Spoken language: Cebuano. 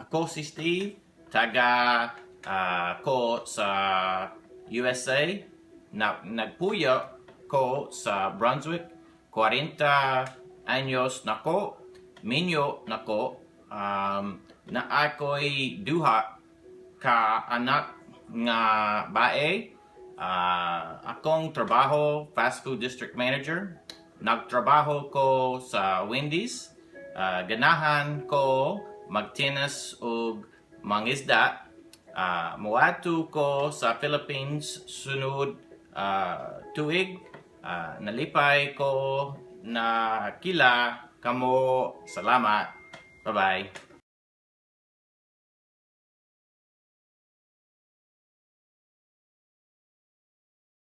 Ako si Steve, taga ko sa USA. Na, nagpuyo ko sa Brunswick. 40 anyos nako. Minyo nako. Naa ko'y duha ka anak nga bae. Akong trabaho, fast food district manager. Nagtrabaho ko sa Wendy's. Ganahan ko magtennis ug mangisda. Muadto ko sa Philippines sunod tuig. Nalipay ko nakilala kamo. Salamat. Bye-bye.